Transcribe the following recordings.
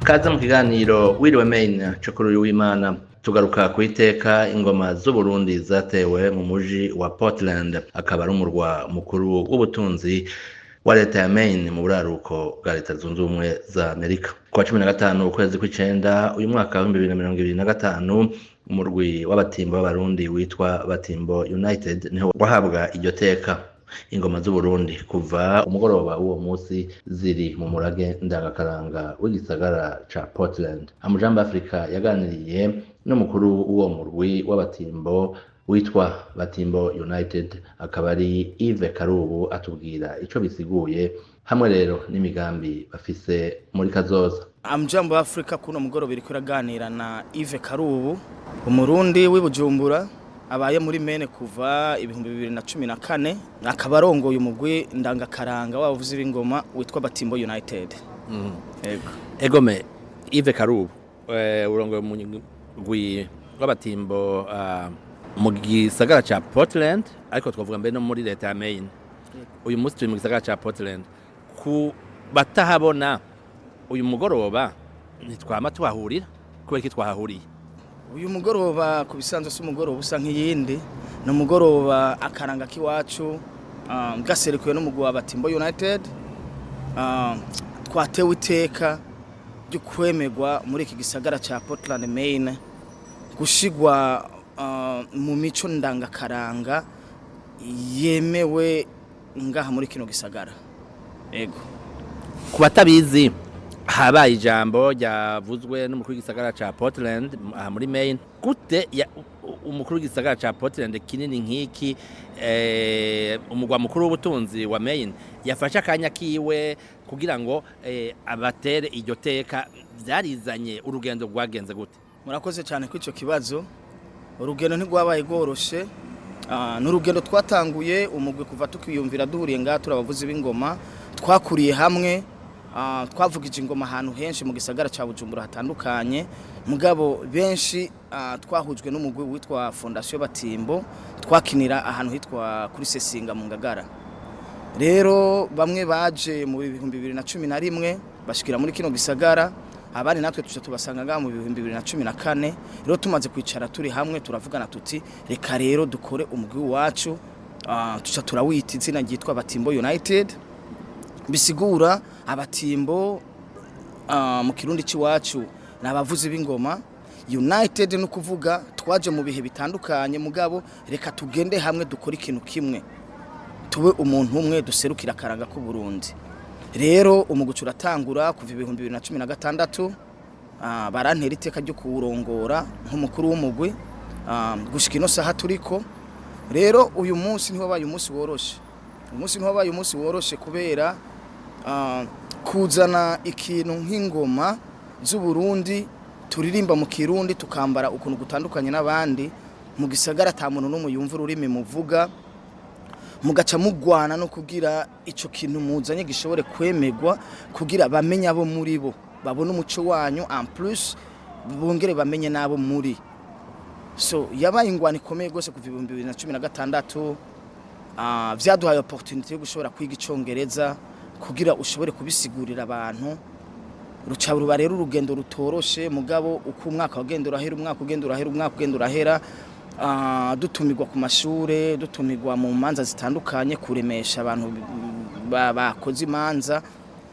Kaze mu kiganiro Wiriwe Maine co kuri uyu w'Imana. Tugaruka ku iteka ingoma z'Uburundi zatewe mu muji wa Portland, akaba ari umurwa mukuru w'ubutunzi wa leta ya Maine mu buraruko bwa Leta Zunze Ubumwe za Amerika. Kuwa 15 ukwezi kw'icenda uyu mwaka wa 2025, umurwi w'abatimbo b'Abarundi witwa Batimbo United niho wahabwa iryo teka. Ingoma z'Uburundi kuva umugoroba w'uwo musi ziri mu murage ndangakaranga w'igisagara ca Portland. Amujambo Africa yaganiriye n'umukuru w'uwo murwi w'abatimbo witwa Batimbo United, akaba ari Yves Karubu, atubwira ico bisiguye hamwe rero n'imigambi bafise muri kazoza. Amjambo Africa kuno mugoroba iriko iraganira na Yves Karubu, Umurundi w'i Bujumbura abaye muri Maine kuva 2014, akaba arongoye umugwi ndangakaranga w'abavuzi b'ingoma witwa Batimbo United. Yego. Egome Yves Karubu, urongoye umugwi w'abatimbo mu gisagara ca Portland, ariko twavuga mbere no muri leta ya Maine. Uyu munsi turi mu gisagara ca Portland. Ku batahabona, uyu mugoroba ntitwama tuhahurira, kubera iki twahahuriye? Uyu mugoroba ku bisanzwe si umugoroba usa nk'iyindi, ni umugoroba akaranga k'iwacu gaserukiwe n'umugwi wa Batimbo United. Twatewe iteka ryo kwemerwa muri iki gisagara ca Portland, Maine, gushigwa mu mico ndangakaranga yemewe ngaha muri kino gisagara. Ego. Ku batabizi, habaye ijambo ryavuzwe n'umukuru w'igisagara ca Portland aha muri Maine. Gute umukuru w'igisagara ca Portland kinini nk'iki, umugwa mukuru w'ubutunzi wa Maine, yafashe akanya kiwe kugira ngo abatere iryo teka? Vyarizanye urugendo rwagenze gute? Murakoze cyane kuri icyo kibazo. Urugendo ntirwabaye rworoshe. Ni urugendo twatanguye umugwi kuva tukiyumvira, duhuriye ngaha turi abavuzi b'ingoma, twakuriye hamwe, twavugije ingoma ahantu henshi mu gisagara cya Bujumbura hatandukanye, mugabo benshi twahujwe n'umugwi witwa Fondation Batimbo, twakinira ahantu hitwa kuri Sesinga mu Ngagara. Rero bamwe baje mu 2011 bashikira muri kino gisagara, abandi natwe tuca tubasanga ngaha mu 2014. Rero tumaze kwicara turi hamwe, turavugana tuti: "Reka rero dukore umugwi wacu." Tuca turawita izina ryitwa Batimbo United, bisigura abatimbo mu Kirundi c'iwacu ni abavuzi b'ingoma. United ni ukuvuga twaje mu bihe bitandukanye, mugabo reka tugende hamwe dukore ikintu kimwe, tube umuntu umwe, duserukira akaranga k'u Burundi. Rero umugucu uratangura kuva 2016, barantera iteka ryo kuwurongora nk'umukuru w'umugwi gushika ino saha turiko. Rero uyu munsi ntiwabaye umunsi woroshe, umunsi ntiwabaye umunsi woroshe kubera kuzana ikintu nk'ingoma z'u Burundi, turirimba mu Kirundi, tukambara ukuntu gutandukanye n'abandi mu gisagara, ata muntu n'umwe yumva ururimi muvuga, mugaca mugwana no kugira ico kintu muzanye gishobore kwemerwa, kugira bamenye abo muri bo, babone umuco wanyu, en plus bongere bamenye n'abo muri. So yabaye ingwano ikomeye rwose kuva 2016. Vyaduhaye opportunity yo gushobora kwiga Icongereza kugira ushobore kubisigurira abantu. Ruca ruba rero urugendo rutoroshe, mugabo uko umwaka wagenda urahera, umwaka ugenda urahera, umwaka ugenda urahera, dutumirwa ku mashure, dutumirwa mu manza zitandukanye kuremesha abantu bakoze imanza,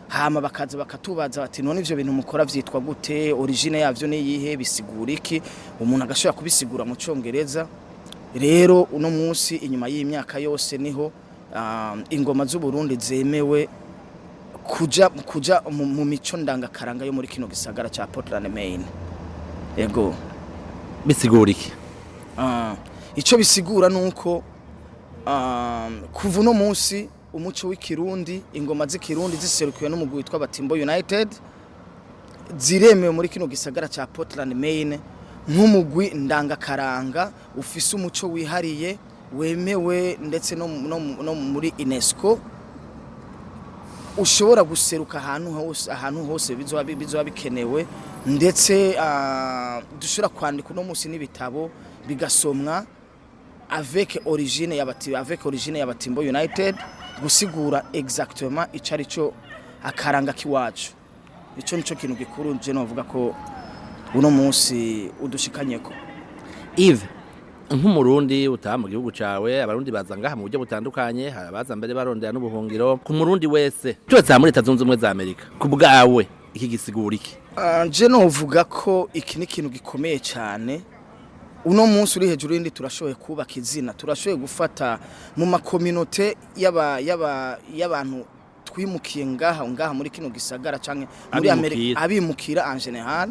hama bakaza bakatubaza bati: "None ivyo bintu mukora vyitwa gute? Origine yavyo ni iyihe? Bisigura iki?" Umuntu agashobora kubisigura mu Congereza. Rero uno munsi, inyuma y'imyaka yose, niho ingoma z'u Burundi zemewe kuja mu mico ndangakaranga yo muri kino gisagara ca Portland, Maine. Ego. Bisigura iki? Ico bisigura nuko kuva uno munsi umuco w'Ikirundi, ingoma z'Ikirundi ziserukiwe n'umugwi witwa Batimbo United, ziremewe muri kino gisagara ca Portland, Maine, nk'umugwi ndangakaranga ufise umuco wihariye wemewe ndetse no muri UNESCO, ushobora guseruka ahantu hose, ahantu hose bizoba bikenewe, ndetse dushobora kwandika uno munsi n'ibitabo bigasomwa avec origine ya Batimbo United, gusigura exactement ico ari cyo akaranga k'iwacu. Ico nico kintu gikuru je novuga ko uno munsi udushikanyeko. Yves, nk'umurundi utaha mu gihugu cawe, abarundi baza ngaha mu buryo butandukanye, hari abaza mbere barondera n'ubuhungiro. Ku murundi wese turetse aha muri Leta Zunze Ubumwe za Amerika, ku bwawe iki gisigura iki? Je novuga ko iki ni ikintu gikomeye cyane. Uno munsi uri hejuru y'indi, turashoboye kubaka izina, turashoboye gufata mu makominote y'abantu twimukiye ngaha muri kino gisagara canke muri Amerika, Abimukira. Abimukira en général.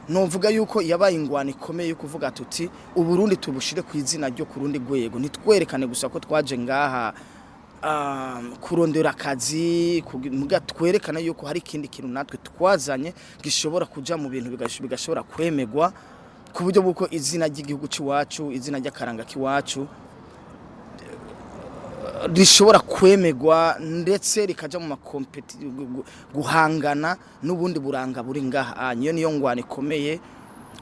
Novuga yuko yabaye ingwano ikomeye yo kuvuga tuti Uburundi tubushire ku izina ryo ku rundi rwego, ntitwerekane gusa ko twaje ngaha kurondera akazi, muga twerekane yuko hari ikindi kintu natwe twazanye gishobora kuja mu bintu bigashobora kwemegwa ku buryo bw'uko izina ry'igihugu c'iwacu, izina ry'akaranga k'iwacu rishobora kwemegwa, ndetse rikaja mu makompeti guhangana n'ubundi buranga buri ngaha. Niyo niyo ngwano ikomeye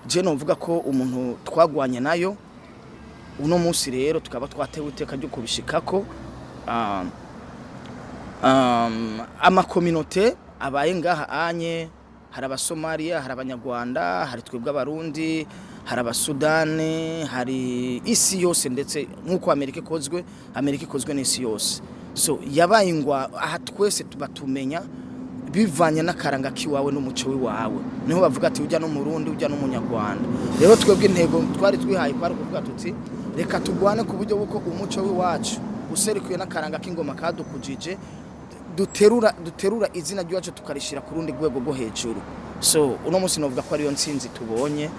je novuga ko umuntu twagwanye nayo. Uno munsi rero tukaba twatewe iteka ryo kubishikako. Amakominote abaye ngaha anye, hari Abasomaliya, hari Abanyarwanda, hari twebwe Abarundi, hari Abasudani, hari isi yose. Ndetse nk'uko Amerika ikozwe, Amerika ikozwe n'isi yose. So yabaye ingwa aha twese tuba tumenya bivanye n'akaranga k'iwawe n'umuco w'iwawe, niho bavuga ati ujya n'Umurundi, ujya n'Umunyarwanda. Rero twebwe intego twari twihaye kwari ukuvuga tuti reka tugwane ku buryo bw'uko umuco w'iwacu userekuye n'akaranga k'ingoma kadukujije, duterura izina ry'iwacu tukarishira ku rundi rwego rwo hejuru. So uno munsi novuga ko ariyo ntsinzi tubonye,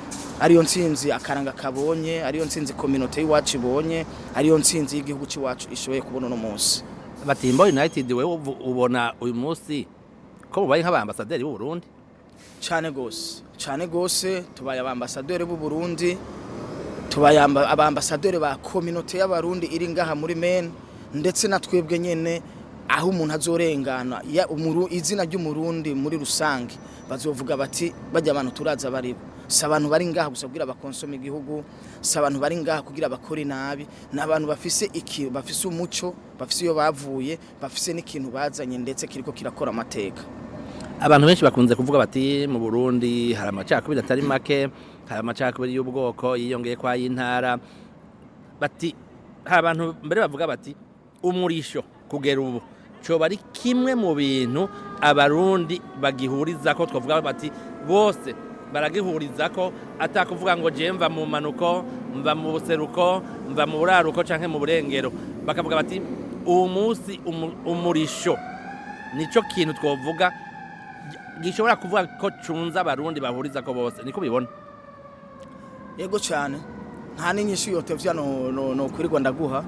ariyo ntsinzi akaranga kabonye, ariyo ntsinzi kominote y'iwacu ibonye, ariyo ntsinzi y'igihugu cy'iwacu ishoboye kubona uno munsi. Batimbo United, wewe ubona uyu munsi ko mubaye nk'abambasaderi b'u Burundi? Cyane gose, cyane gose. Tubaye abambasaderi b'u Burundi, tubaye abambasaderi ba kominote y'Abarundi iri ngaha muri Maine, ndetse na twebwe nyene aho umuntu azorengana izina ry'Umurundi muri rusange bazovuga bati bajya abantu turaza baribo. Si abantu bari ngaha gusa kugira bakonsome igihugu, si abantu bari ngaha kugira bakore nabi, ni abantu bafise iki, bafise umuco, bafise iyo bavuye, bafise n'ikintu bazanye ndetse kiriko kirakora amateka. Abantu benshi bakunze kuvuga bati mu Burundi hari amacakubiri atari make, hari amacakubiri y'ubwoko yiyongeye kwa y'intara. Bati hari abantu mbere bavuga bati umurisho kugera ubu coba ari kimwe mu bintu Abarundi bagihuriza ko, twavuga bati bose baragihuriza ko, atakuvuga ngo je mva mu manuko, mva mu buseruko, mva mu buraruko canke mu burengero. Bakavuga bati uwo munsi umurisho nico kintu twovuga gishobora kuvuga ko cunza Abarundi bahuriza ko bose. Niko bibona? Yego cyane, nta n'inyishu yotevya no kwirirwa ndaguha.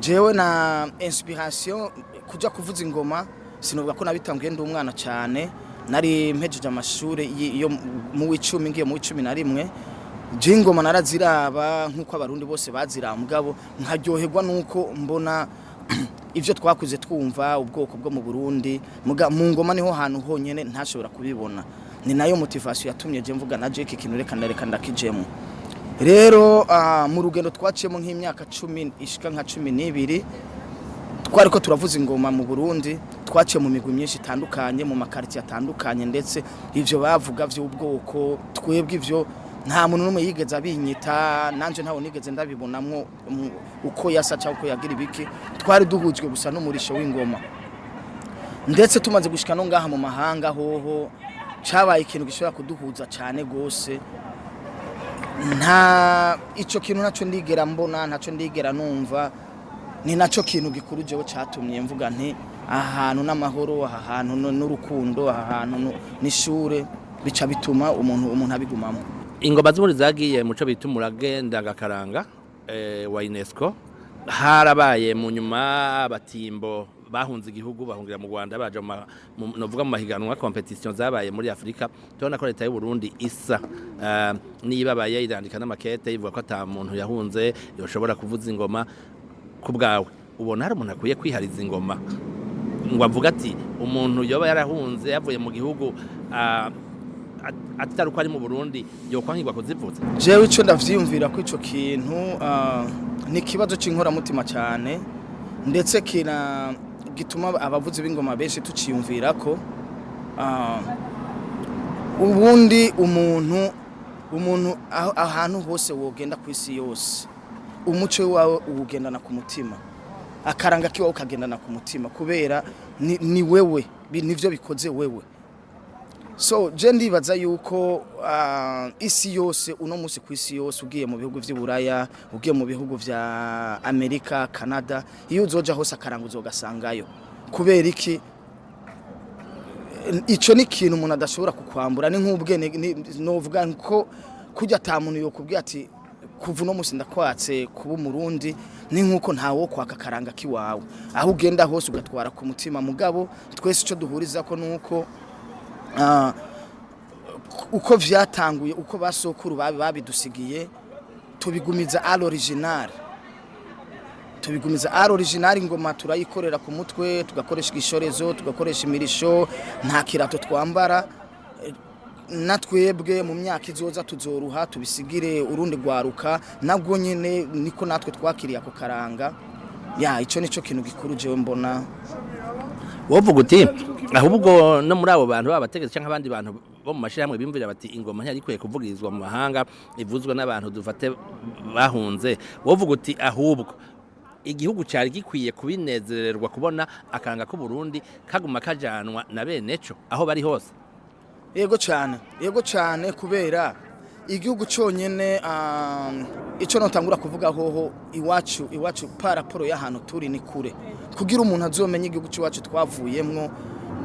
Jewe na inspiration kuja kuvuza ingoma, sinovuga ko nabitanguye ndi umwana cyane. Nari mpejeje amashuri yo mu w'icumi, ngiye mu w'11. Je ingoma naraziraba nk'uko Abarundi bose baziraba, mugabo nkaryoherwa nuko mbona ivyo twakuze twumva ubwoko bwo mu Burundi mu ngoma niho hantu honyene ntashobora kubibona. Ni nayo motivation yatumye je mvuga na je iki kintu reka ndareka ndakijemo. Rero mu rugendo twaciyemo nk'imyaka 10 ishika nka 12 twari ko turavuza ingoma mu Burundi, twaciye mu migwi myinshi itandukanye, mu makaritiye atandukanye, ndetse ivyo bavuga vy'ubwoko twebwe ivyo nta muntu n'umwe yigeze abinyita, nanje ntawe nigeze ndabibonamwo uko yasa cyangwa uko yagira ibiki. Twari duhujwe gusa n'umurisho w'ingoma. Ndetse tumaze gushika no ngaha mu mahanga hoho cabaye ikintu gishobora kuduhuza cyane gose. Nta ico kintu naco ndigera mbona, ntaco ndigera numva. Ni naco kintu gikuru jewe catumye mvuga nti aha hantu n'amahoro, aha hantu n'urukundo, aha hantu n'ishure, bica bituma umuntu abigumamo. Ingoma z'Uburundi zagiye muco bita umurage ndangakaranga wa UNESCO. Harabaye mu nyuma abatimbo bahunze igihugu bahungira mu Rwanda, baje novuga mu mahiganwa, competition zabaye muri Afrika. Tubona ko leta y'u Burundi isa nibabaye irandika n'amakete ivuga ko ata muntu yahunze yoshobora kuvuza ingoma. Ku bwawe ubona hari umuntu akwiye kwihariza ingoma ngo avuga ati umuntu yoba yarahunze yavuye mu gihugu atari uko ari mu Burundi yokwankirwa kuzivuza? Jewe ico ndavyiyumvira ko ico kintu ni ikibazo c'inkoramutima cyane, ndetse kina gituma abavuzi b'ingoma benshi tuciyumvira ko Ubundi umuntu ahantu hose wogenda ku isi yose, umuco wawe uwugendana ku mutima, akaranga kiwawe ukagendana ku mutima, kubera ni wewe, nivyo bikoze wewe. So je ndibaza yuko isi yose uno munsi, ku isi yose, ugiye mu bihugu vy'i Buraya, ugiye mu bihugu vya Amerika, Canada, iyo uzoja hose akaranga uzogasangayo. Kubera iki? Ico ni ikintu umuntu adashobora kukwambura, ni nk'ubwene novuga ko kurya ata muntu yokubwira ati kuva uno munsi ndakwatse kuba Umurundi, ni nkuko ntawo kwaka akaranga kiwawe. Aho ugenda hose ugatwara ku mutima. Mugabo twese ico duhuriza ko nuko uko vyatanguye, uko basokuru babidusigiye, tubigumiza à l'original, tubigumiza à l'original. Ingoma turayikorera ku mutwe, tugakoresha igishorezo, tugakoresha imirisho, nta kirato twambara. Na twebwe mu myaka izoza tuzoruha tubisigire urundi rwaruka, nabwo nyene niko natwe twakiriye ako karanga. Ya, ico nico kintu gikuru jewe mbona. Wovuga uti ahubwo no muri abo bantu b'abategetsi cyangwa abandi bantu bo mu mashyirahamwe bimvira bati ingoma ntiyari ikwiye kuvugirizwa mu mahanga, ivuzwa n'abantu dufate bahunze, wovuga uti ahubwo igihugu cyari gikwiye kubinezererwa kubona akaranga k'Uburundi kaguma kajanwa na bene co aho bari hose? Yego cyane, yego cyane, kubera igihugu cyonyine, icyo notangura kuvuga hoho, iwacu par rapport y'ahantu turi ni kure. Kugira umuntu azomenye igihugu cy'iwacu twavuyemwo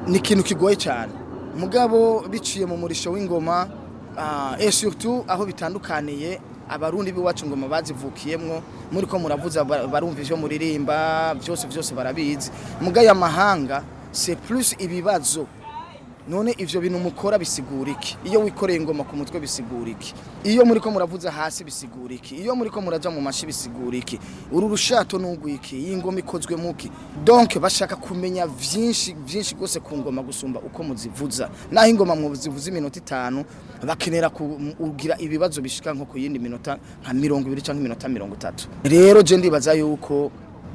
ni ikintu kigoye cyane. Mugabo biciye mu murisho w'ingoma, et surtout aho bitandukaniye, Abarundi b'iwacu ngoma bazivukiyemwo, muri ko muravuza barumva ivyo muririmba byose, byose barabizi. Mugabo amahanga, c'est plus ibibazo: none ivyo bintu mukora bisigura iki? Iyo wikoreye ingoma ku mutwe bisigura iki? Iyo muriko muravuza hasi bisigura iki? Iyo muriko muraja mu mashi bisigura iki? Uru rushato n'ugwiki? Iyi ngoma ikozwe muki? Donc bashaka kumenya vyinshi, vyinshi gose ku ngoma gusumba uko muzivuza. Naho ingoma muzivuza iminota 5, bakenera kugira ibibazo bishika nko ku yindi minota nka 20 canke iminota 30. Rero je ndibaza yuko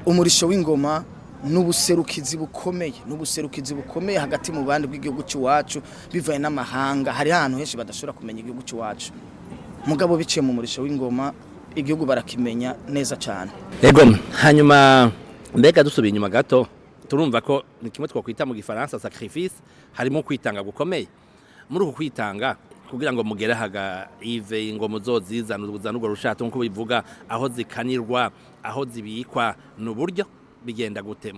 umurisho w'ingoma n'ubuserukizi bukomeye, n'ubuserukizi bukomeye hagati mu bandi bw'igihugu cy'iwacu bivaye n'amahanga. Hari ahantu henshi badashobora kumenya igihugu cy'iwacu, mugabo biciye mu murisho w'ingoma igihugu barakimenya neza cyane. Ego, hanyuma mbega dusubiye inyuma gato, turumva ko ni kimwe twakwita mu Gifaransa sacrifice, harimo kwitanga gukomeye. Muri uku kwitanga kugira ngo mugere haga ive ingoma uzozizana, uzana urwo rushato nkuko bivuga, aho zikanirwa, aho zibikwa, ni uburyo bigenda gute?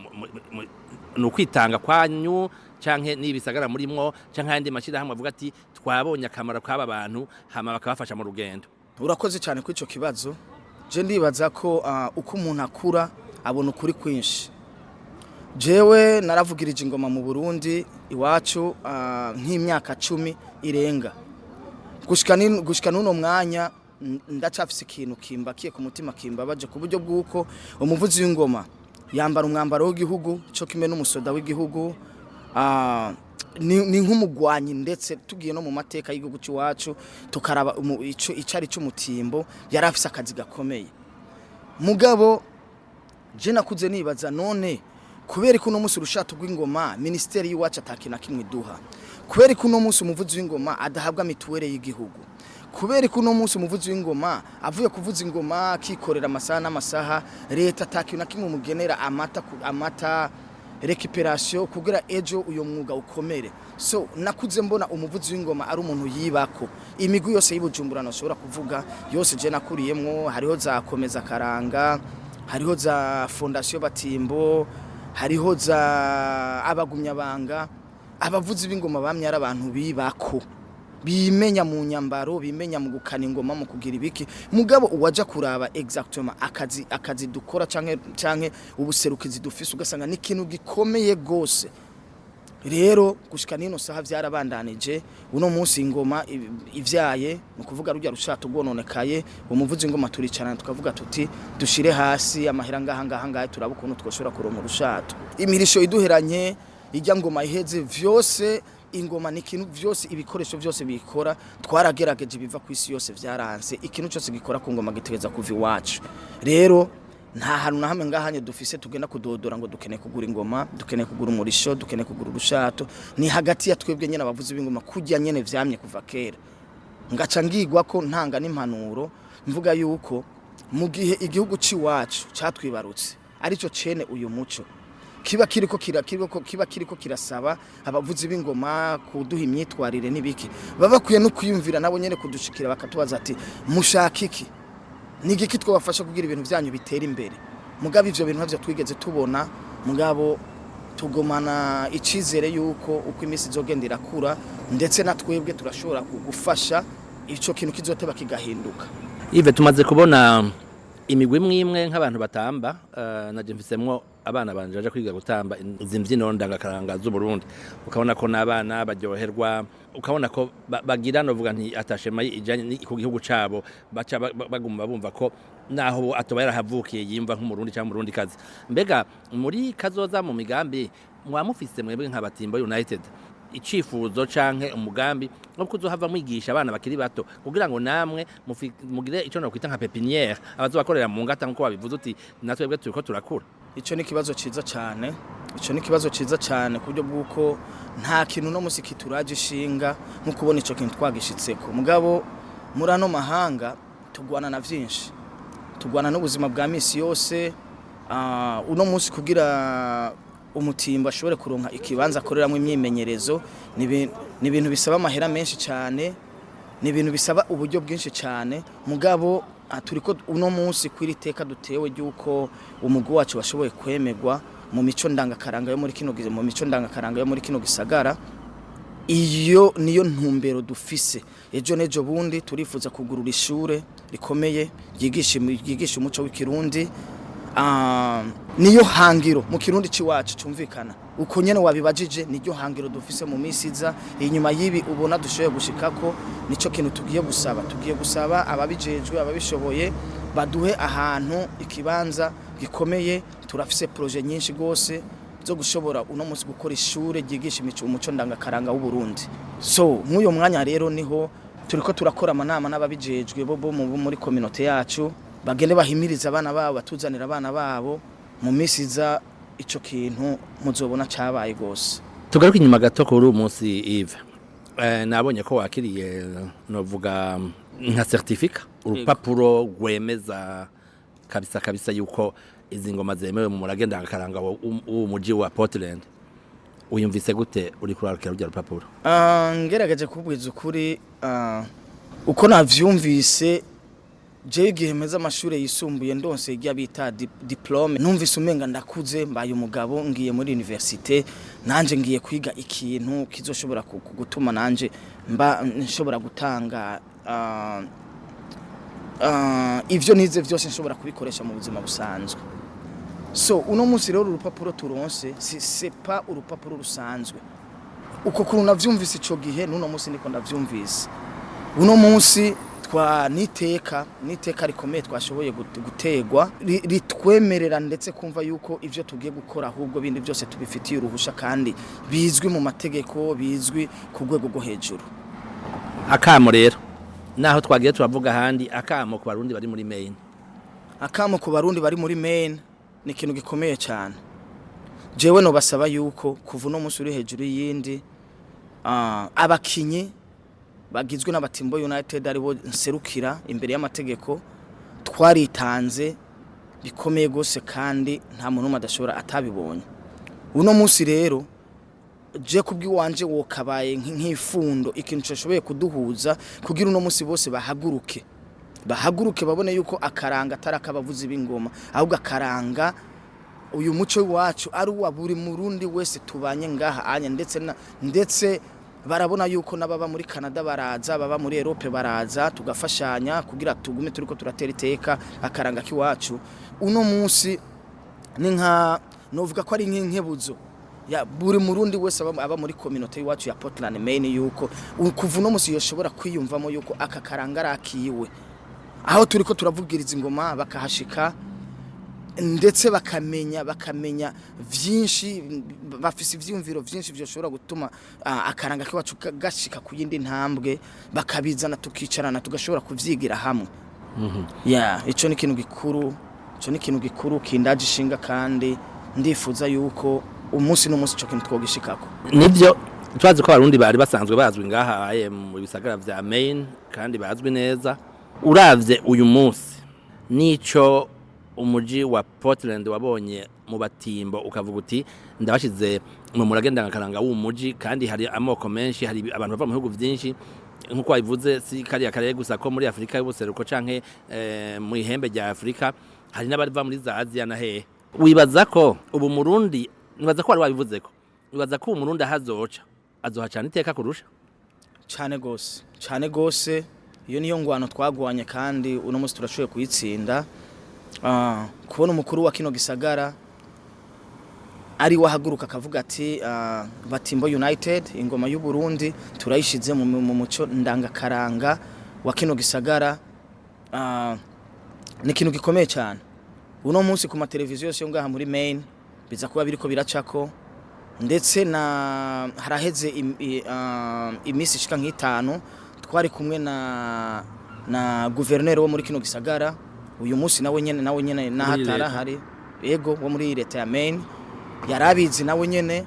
Ni ukwitanga kwanyu canke n'ibisagara murimwo canke ayandi mashyirahamwe avuga ati twabonye akamaro k'aba bantu, hama bakabafasha mu rugendo? Urakoze cyane kuri icyo kibazo. Je ndibaza ko uko umuntu akura abona ukuri kwinshi. Jewe naravugirije ingoma mu Burundi iwacu nk'imyaka 10 irenga. Gushika n'uno mwanya ndacafise ikintu kimbakiye ku mutima, kimbabaje ku buryo bw'uko umuvuzi w'ingoma yambara umwambaro w'igihugu cyo kimwe n'umusoda w'igihugu. Ni nk'umugwanyi. Ndetse tugiye no mu mateka y'igihugu cy'iwacu tukaraba ico icari cy'umutimbo, yari afise akazi gakomeye. Mugabo je nakuze nibaza: none kubera ko uno munsi urushato rw'ingoma ministeri y'iwacu atakintu na kimwe iduha, kubera ko uno munsi umuvuzi w'ingoma adahabwa mituwere y'igihugu, kubera ko uno munsi umuvuzi w'ingoma avuye kuvuza ingoma akikorera amasaha n'amasaha, leta atakintu na kimwe umugenera, amata amata récupération, kugira ejo uyo mwuga ukomere? So nakuze mbona umuvuzi w'ingoma ari umuntu yibako. Imigwi yose y'Ibujumbura nashobora kuvuga yose je nakuriyemwo, hariho za Komeza Karanga, hariho za Fondation Batimbo, hariho za Abagumyabanga, abavuzi b'ingoma bamye ari abantu bibako, bimenya mu nyambaro, bimenya mu gukana ingoma, mu kugira ibiki. Mugabo uwaja kuraba exactement akazi dukora canke ubuserukizi dufise, ugasanga ni ikintu gikomeye gose. Rero gushika nino saha vyarabandanije. Uno munsi ingoma ivyaye, ni ukuvuga rujya rushato rwononekaye, umuvuzi ingoma turicarana tukavuga tuti dushire hasi amahera ngaha ngaha ngaha, turaba ukuntu twoshobora kuronka urushato. Imirisho iduheranye, ijya ngoma iheze, vyose ingoma ni ikintu vyose, ibikoresho vyose bikora, twaragerageje biva ku isi yose, vyaranse. Ikintu cyose gikora ku ngoma gitegereza kuva iwacu. Rero Nta hantu na hamwe ngahanye dufise tugenda kudodora ngo dukeneye kugura ingoma, dukeneye kugura umurisho, dukeneye kugura urushato. Ni hagati ya twebwe nyene abavuzi b'ingoma, kurya nyene vyamye kuva kera. Ngaca ngigwa ko ntanga n'impanuro, mvuga yuko mu gihe igihugu c'iwacu catwibarutse arico cene uyu muco, kiba kiriko kirasaba abavuzi b'ingoma kuduha imyitwarire n'ibiki, baba bakwiye no kwiyumvira nabo nyene kudushikira, bakatubaza ati: "Mushaka iki? Ni igiki twabafasha kugira ibintu byanyu bitera imbere?" Mugabo ivyo bintu ntavyo twigeze tubona. Mugabo tugumana icizere yuko uko iminsi izogenda irakura, ndetse na twebwe turashobora gufasha ico kintu kizoteba kigahinduka. Yves, tumaze kubona imigwi imwe imwe nk'abantu batamba, naje mfisemwo abana banje baje kwiga gutamba izi mbyino ndangakaranga z'Uburundi, ukabona ko n'abana baryoherwa, ukabona ko bagira, novuga nti atashema ijanye ku gihugu cabo, baca baguma bumva ko naho atoba yarahavukiye yimva nk'Umurundi cyangwa Umurundi kazi. Mbega muri kazoza, mu migambi mwamufise mwebwe nk'Abatimbo United, icifuzo canke umugambi wo kuzohava mwigisha abana bakiri bato kugira ngo namwe mugire ico nokwita nka pépinière, abazobakorera mu ngata, nkuko babivuze uti natwebwe turiko turakura? Ico ni ikibazo ciza cane. Ico ni ikibazo ciza cane, ku buryo bw'uko nta kintu no musi kituraje ishinga nko kubona ico kintu twagishitseko. Mugabo muri ano mahanga tugwana na vyinshi, tugwana n'ubuzima bwa misi yose. Uno munsi kugira umutimbo ashobore kuronka ikibanza akoreramo imyimenyerezo ni ibintu bisaba amahera menshi cyane, ni ibintu bisaba uburyo bwinshi cyane. Mugabo turiko uno munsi kwiri teka dutewe ry'uko umugwi wacu washoboye kwemerwa mu mico ndangakaranga yo muri kino gisagara. Iyo niyo ntumbero dufise. Ejo n'ejo bundi turifuza kugurura ishure rikomeye ryigisha umuco w'Ikirundi. Niyo hangiro mu Kirundi ciwacu cumvikana uko nyene wabibajije, niryo hangiro dufise mu misi iza. Inyuma y'ibi ubona dushoboye gushikako, nico kintu tugiye gusaba. Tugiye gusaba ababijejwe, ababishoboye, baduhe ahantu ikibanza gikomeye. Turafise projet nyinshi gose zo gushobora uno munsi gukora ishure ryigisha imico, umuco ndangakaranga w'Uburundi. So mw'uyo mwanya rero niho turiko turakora amanama n'ababijejwe bo muri communauté yacu, bagende bahimiriza abana babo, batuzanira abana babo. Mu misi iza ico kintu muzobona cabaye gose. Tugaruke inyuma gato kuri uyu munsi, Yves. Nabonye ko wakiriye, novuga nka certificat, urupapuro rwemeza kabisa kabisa yuko izi ngoma zemewe mu murage ndangakaranga w'uwo muji wa Portland. Uyumvise gute uri kurarukira rujya rupapuro? Ngerageje kubwiza ukuri, uko navyumvise jewe igihe meze amashuri yisumbuye, ndonse irya bita diplôme, numvise umenga ndakuze, mbaye umugabo, ngiye muri université, nanje ngiye kwiga ikintu kizoshobora gutuma nanje mba nshobora gutanga ivyo nize vyose, nshobora kubikoresha mu buzima busanzwe. So uno munsi rero urupapuro turonse si c'est pas urupapuro rusanzwe. Uko kuntu navyumvise ico gihe, n'uno munsi niko ndavyumvise. Uno munsi twa niteka rikomeye twashoboye gutegwa, ritwemerera ndetse kumva yuko ivyo tugiye gukora ahubwo bindi byose tubifitiye uruhusha kandi bizwi mu mategeko, bizwi ku rwego rwo hejuru. Akamo rero, naho twagiye turavuga ahandi, akamo ku Barundi bari muri Maine? Akamo ku Barundi bari muri Maine ni ikintu gikomeye cyane. Jewe no basaba yuko kuva uno munsi uri hejuru y'iyindi, abakinyi bagizwe n'Abatimbo United, aribo nserukira imbere y'amategeko, twaritanze bikomeye gose kandi nta muntu n'umwe adashobora atabibonye. Uno munsi rero je kubw'iwanje wokabaye nk'ifundo, ikintu cyashoboye kuduhuza kugira uno munsi bose bahaguruke babone yuko akaranga atari akabavuzi b'ingoma, ahubwo akaranga uyu muco wacu ari uwa buri Murundi wese tubanye ngaha anya. Ndetse barabona yuko n'ababa muri Canada baraza, baba muri Europe baraza, tugafashanya kugira tugume turiko turatera iteka akaranga k'iwacu. Uno munsi ni nka novuga ko ari nk'inkebuzo ya buri Murundi wese aba muri communauté iwacu ya Portland Maine, yuko kuva uno munsi yoshobora kwiyumvamo yuko aka karanga arakiwe, aho turiko turavugiriza ingoma bakahashika, ndetse bakamenya vyinshi, bafise ivyiyumviro vyinshi vyoshobora gutuma akaranga kiwacu gashika ku yindi ntambwe, bakabizana tukicarana, tugashobora kuvyigira hamwe. Yeah, ico ni ikintu gikuru Ico ni ikintu gikuru kindaje ishinga, kandi ndifuza yuko umunsi n'umunsi ico kintu twogishikako. Nivyo, twazi ko Abarundi bari basanzwe bazwi ngaha mu bisagara vya Maine kandi bazwi neza. Uravye uyu munsi nico umuji wa Portland wabonye mu Batimbo, ukavuga uti ndabashize mu murage ndangakaranga w'umuji, kandi hari amoko menshi, hari abantu bava mu bihugu vyinshi nkuko wabivuze, si kariya karere gusa ko muri Afurika y'ubuseruko canke mu ihembe rya Afurika, hari n'abava muri za Aziya na hehe. Wibaza ko ubu Murundi, nibaza ko wari wabivuze ko wibaza ko ubu Murundi ahazoca azohacana iteka kurusha? Cane gose, cane gose. Iyo niyo ngwano twagwanye kandi uno munsi turashoboye kuyitsinda. Kubona umukuru wa kino gisagara ari wahaguruka akavuga ati Batimbo United, ingoma y'u Burundi turayishize mu muco ndangakaranga wa kino gisagara, ni ikintu gikomeye cyane. Uno munsi ku mateleviziyo yose yo ngaha muri Maine biza kuba biriko biracako, ndetse na haraheze iminsi ishika nk'itanu twari kumwe na guverineri wo muri kino gisagara. Uyu munsi nawe nyene nahatara leta. Hari yego wo muri leta ya Maine yarabizi, nawe nyene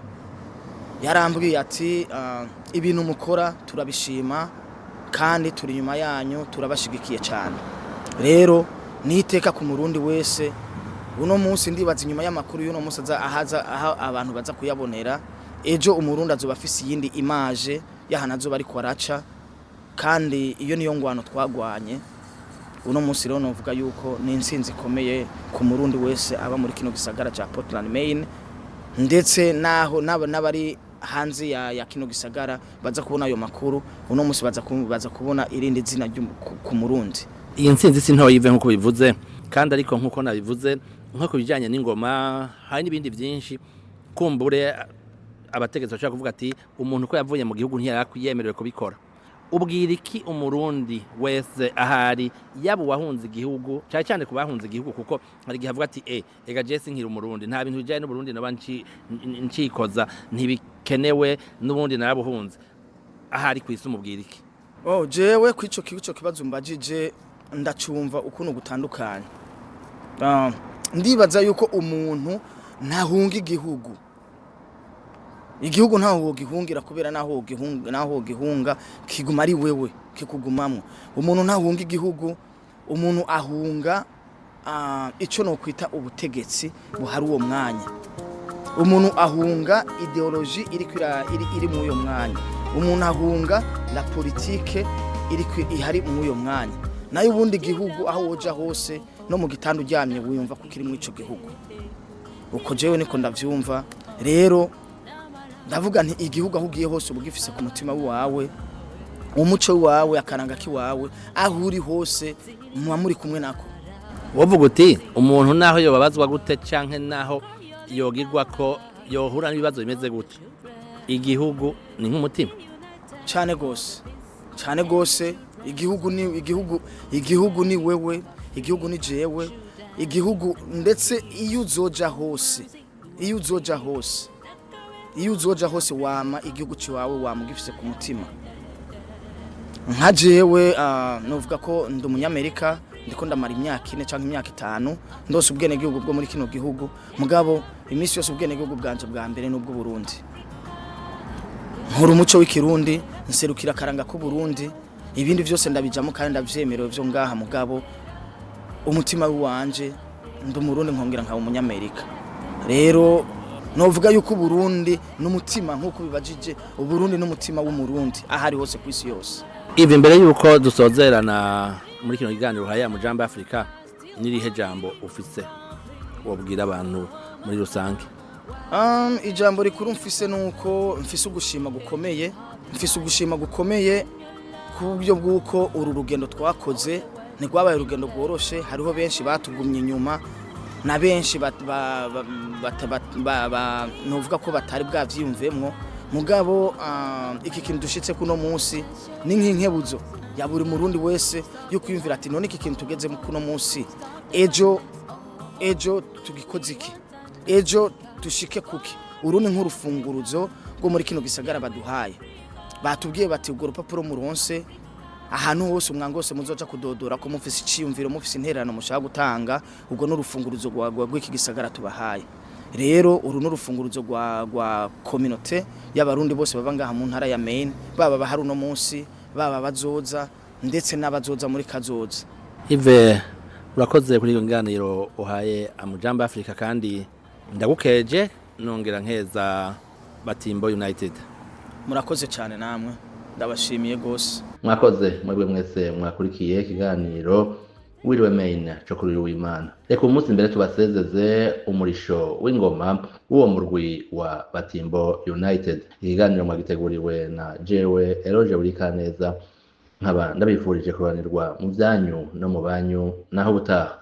yarambwiye ati ibintu mukora turabishima kandi turi inyuma yanyu, turabashigikiye cyane. Rero ni iteka ku Murundi wese. Uno munsi ndibaza inyuma y'amakuru y'uno munsi aza ahaza aho abantu baza kuyabonera, ejo Umurundi azoba afise iyindi image y'ahantu azoba ariko araca, kandi iyo niyo ngwano twagwanye. Uno munsi rero novuga yuko ni intsinzi ikomeye ku Murundi wese aba muri kino gisagara ca Portland, Maine, ndetse naho n'abari hanze ya kino gisagara baza kubona ayo makuru. Uno munsi baza kubona irindi zina ku Murundi. Iyi ntsinzi si ntoya ive nk'uko bivuze, kandi ariko nk'uko nabivuze, nko ku bijyanye n'ingoma hari n'ibindi byinshi, kumbure abategetsi bashobora kuvuga ati umuntu ko yavuye mu gihugu ntiyari yemerewe kubikora. Ubwira iki Umurundi wese ahari, yaba uwahunze igihugu, cyane cyane ku bahunze igihugu, kuko hari igihe avuga ati ega jesi nkiri Umurundi, nta bintu bijyanye n'Uburundi naba ncikoza, ntibikenewe, n'ubundi narabuhunze. Ahari ku isi umubwira iki? Oh, jewe kwico kico kibazo mbajije ndacumva ukuntu gutandukanye. Ndibaza yuko umuntu ntahunga igihugu. Igihugu ntaho wogihungira, kubera naho wogihunga kiguma ari wewe, kikugumamwo. Umuntu ntahunga igihugu, umuntu ahunga ico no kwita ubutegetsi buhari uwo mwanya. Umuntu ahunga idéologie iri muri uyo mwanya. Umuntu ahunga la politique ihari muri uyo mwanya. Nayo ubundi igihugu aho woja hose, no mu gitanda uryamye wiyumva ko kiri muri ico gihugu. Uko jewe niko ndavyumva. Rero ndavuga nti igihugu aho ugiye hose uba ugifise ku mutima wawe, umuco wawe, akaranga kiwawe, aho uri hose muba muri kumwe nako. Wovuga uti umuntu naho yobabazwa gute canke naho yogirwa ko yohura n'ibibazo bimeze gute, igihugu ni nk'umutima? Cyane gose, cyane gose. Igihugu ni igihugu, igihugu ni wewe, igihugu ni jewe, igihugu. Ndetse iyo uzoja hose, iyo uzoja hose, iyo uzoja hose, wama igihugu ciwawe wama ugifise ku mutima. Nka jewe novuga ko ndi Umunyamerika, ndiko ndamara imyaka 4 canke imyaka 5 ndose ubwenegihugu bwo muri kino gihugu, mugabo iminsi yose ubwenegihugu bwanje bwa mbere n'ubwo Burundi. Nkora umuco w'Ikirundi, nserukira akaranga k'Uburundi, ibindi byose ndabijamo kandi ndavyemerewe vyo ngaha, mugabo umutima wanje ndi Umurundi nkongera nkaba Umunyamerika. Rero novuga yuko Uburundi n'umutima, nk'uko bibajije, Uburundi n'umutima w'Umurundi ahari hose ku isi yose. Ivi, mbere yuko dusozerana muri kino kiganiro haya mu Jambo Afrika, n'irihe jambo ufise wobwira abantu muri rusange? Ijambo rikuru mfise nuko mfise ugushima gukomeye, mfise ugushima gukomeye ku buryo bw'uko uru rugendo twakoze ntirwabaye urugendo rworoshe. Hariho benshi batugumye inyuma na benshi novuga ko batari bwavyiyumvemwo, mugabo iki kintu dushitse kuno munsi ni nk'inkebuzo ya buri Murundi wese yo kwiyumvira ati none iki kintu tugezemo kuno munsi, ejo tugikoze iki, ejo dushike kuki? Uru ni nk'urufunguruzo rwo muri kino gisagara baduhaye. Batubwiye bati urwo rupapuro muronse Ahantu hose, umwango wose muzoca kudodora ko mufise iciyumviro, mufise intererano mushaka gutanga, ubwo n'urufunguruzo rw'iki gisagara tubahaye. Rero uru n'urufunguruzo rwa communauté y'Abarundi bose baba ngaha mu ntara ya Maine, baba bahari uno munsi, baba bazoza, ndetse n'abazoza muri kazoza. Yves, urakoze kuri iyo nganiro uhaye Amujambo Africa, kandi ndagukeje nongera nkeza Batimbo United. Murakoze cyane namwe, ndabashimiye gose. Mwakoze mwebwe mwese mwakurikiye ikiganiro Wiriwe Maine co kuri w'Imana. Reka umunsi mbere tubasezeze umurisho w'ingoma w'uwo murwi wa Batimbo United. Ikiganiro mwagiteguriwe na jewe Eloge Burikaneza, nkaba ndabifurije kubanirwa mu byanyu no mu banyu. Naho ubutaha.